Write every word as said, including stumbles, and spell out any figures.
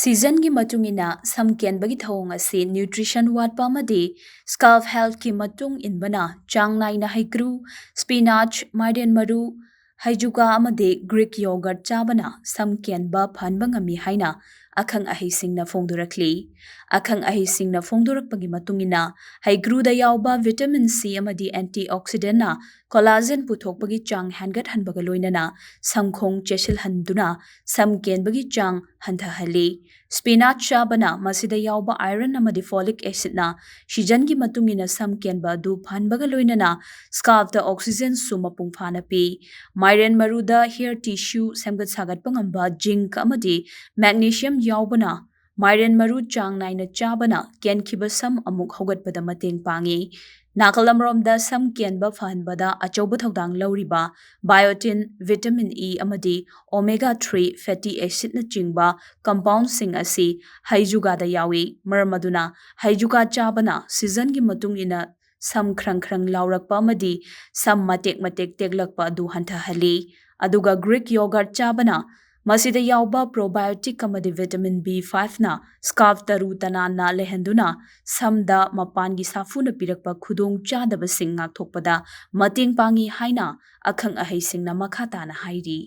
ꯁꯤꯖꯟꯒꯤ ꯃꯇꯨꯡ ꯏꯟꯅ ꯁꯝ ꯀꯦꯟꯕꯒꯤ ꯊꯧꯑꯣꯡ ꯑꯁꯤ ꯅ꯭ꯌꯨꯇ꯭ꯔꯤꯁꯟ ꯋꯥꯠꯄ ꯑꯃꯗꯤ ꯁ꯭ꯀꯥꯜꯞ ꯍꯦꯜꯊꯀꯤ ꯃꯇꯨꯡ ꯏꯟꯕꯅ ꯆꯥꯡ ꯅꯥꯏꯅ ꯍꯩꯀ꯭ꯔꯨ, ꯁ꯭ꯄꯤꯅꯥꯆ, ꯃꯥꯏꯔꯦꯟ ꯃꯔꯨ, ꯍꯩꯖꯨꯀꯥ ꯑꯃꯗꯤ ꯒ꯭ꯔꯤꯛ ꯌꯣꯒꯔꯠ ꯆꯥꯕꯅ ꯁꯝ ꯀꯦꯟꯕ ꯐꯍꯟꯕ ꯉꯝꯃꯤ ꯍꯥꯏꯅ ꯑꯈꯪ ꯑꯍꯩꯁꯤꯡꯅ ꯐꯣꯡꯗꯣꯔꯛꯂꯤ꯫ ꯑꯈꯪ ꯑꯍꯩꯁꯤꯡꯅ ꯐꯣꯡꯗꯣꯔꯛꯄꯒꯤ ꯃꯇꯨꯡ ꯏꯟꯅ, ꯍꯩꯀ꯭ꯔꯨꯗ ꯌꯥꯎꯕ ꯚꯤꯇꯥꯃꯤꯟ ꯁꯤ ꯑꯃꯗꯤ ꯑꯦꯟꯇꯤꯑꯣꯛꯁꯤꯗꯦꯟꯅ ꯀꯣꯂꯥꯖꯦꯟ ꯄꯨꯊꯣꯛꯄꯒꯤ ꯆꯥꯡ ꯍꯦꯟꯒꯠꯍꯟꯕꯒ ꯂꯣꯏꯅꯅ ꯁꯝꯈꯣꯡ ꯆꯦꯠꯁꯤꯜꯍꯟꯗꯨꯅ ꯁꯝ ꯀꯦꯟꯕꯒꯤ ꯆꯥꯡ ꯍꯟꯊꯍꯜꯂꯤ꯫ ꯁ꯭ꯄꯤꯅꯥꯆ ꯆꯥꯕꯅ ꯃꯁꯤꯗ ꯌꯥꯎꯕ ꯑꯥꯏꯔꯟ ꯑꯃꯗꯤ ꯐꯣꯂꯤꯛ ꯑꯦꯁꯤꯗꯅ ꯁꯤꯖꯟꯒꯤ ꯃꯇꯨꯡ ꯏꯟꯅ ꯁꯝ ꯀꯦꯟꯕ ꯑꯗꯨ ꯐꯍꯟꯕꯒ ꯂꯣꯏꯅꯅ ꯁ꯭ꯀꯥꯜꯞꯇ ꯑꯣꯛꯁꯤꯖꯦꯟꯁꯨ ꯃꯄꯨꯡ ꯐꯥꯅ ꯄꯤ꯫ ꯃꯥꯏꯔꯦꯟ ꯃꯔꯨꯗ ꯍꯤꯌꯔ ꯇꯤꯁ꯭ꯌꯨ ꯁꯦꯝꯒꯠ ꯁꯥꯒꯠꯄ ꯉꯝꯕ ꯖꯤꯡꯛ ꯑꯃꯗꯤ ꯃꯦꯒꯅꯦꯁꯤꯌꯝ ꯌꯥꯎꯕꯅ ꯃꯥꯏꯔꯦꯟ ꯃꯔꯨ ꯆꯥꯡ ꯅꯥꯏꯅ ꯆꯥꯕꯅ ꯀꯦꯟꯈꯤꯕ ꯁꯝ ꯑꯃꯨꯛ ꯍꯧꯒꯠꯄꯗ ꯃꯇꯦꯡ ꯄꯥꯡꯏ꯫ ꯅꯥꯀꯜ ꯑꯃꯔꯣꯝꯗ ꯁꯝ ꯀꯦꯟꯕ ꯐꯍꯟꯕꯗ ꯑꯆꯧꯕ ꯊꯧꯗꯥꯡ ꯂꯧꯔꯤꯕ ꯕꯥꯏꯑꯣꯇꯤꯟ, ꯚꯤꯇꯥꯃꯤꯟ ꯏ ꯑꯃꯗꯤ ꯑꯣꯃꯦꯒꯥ ꯊ꯭ꯔꯤ ꯐꯦꯇꯤ ꯑꯦꯁꯤꯗꯅꯆꯤꯡꯕ ꯀꯝꯄꯥꯎꯟꯁꯤꯡ ꯑꯁꯤ ꯍꯩꯖꯨꯒꯥꯗ ꯌꯥꯎꯏ꯫ ꯃꯔꯝ ꯑꯗꯨꯅ ꯍꯩꯖꯨꯒꯥ ꯆꯥꯕꯅ ꯁꯤꯖꯟꯒꯤ ꯃꯇꯨꯡ ꯏꯟꯅ ꯁꯝ ꯈ꯭ꯔꯪ ꯈ꯭ꯔꯪ ꯂꯥꯎꯔꯛꯄ ꯑꯃꯗꯤ ꯁꯝ ꯃꯇꯦꯛ ꯃꯇꯦꯛ ꯇꯦꯛꯂꯛꯄ ꯑꯗꯨ ꯍꯟꯊꯍꯜꯂꯤ꯫ ꯑꯗꯨꯒ ꯒ꯭ꯔꯤꯛ ꯌꯣꯒꯔꯠ ꯆꯥꯕꯅ ꯃꯁꯤꯗ ꯌꯥꯎꯕ ꯄ꯭ꯔꯣꯕꯥꯏꯑꯣꯇꯤꯛ ꯑꯃꯗꯤ ꯚꯤꯇꯥꯃꯤꯟ ꯕꯤ ꯐꯥꯏꯚꯅ ꯁ꯭ꯀꯥꯜꯞ ꯇꯔꯨ ꯇꯅꯥꯟꯅ ꯂꯩꯍꯟꯗꯨꯅ ꯁꯝꯗ ꯃꯄꯥꯟꯒꯤ ꯁꯥꯐꯨꯅ ꯄꯤꯔꯛꯄ ꯈꯨꯗꯣꯡ ꯆꯥꯗꯕꯁꯤꯡ ꯉꯥꯛꯊꯣꯛꯄꯗ ꯃꯇꯦꯡ ꯄꯥꯡꯏ ꯍꯥꯏꯅ ꯑꯈꯪ ꯑꯍꯩꯁꯤꯡꯅ ꯃꯈꯥ ꯇꯥꯅ ꯍꯥꯏꯔꯤ꯫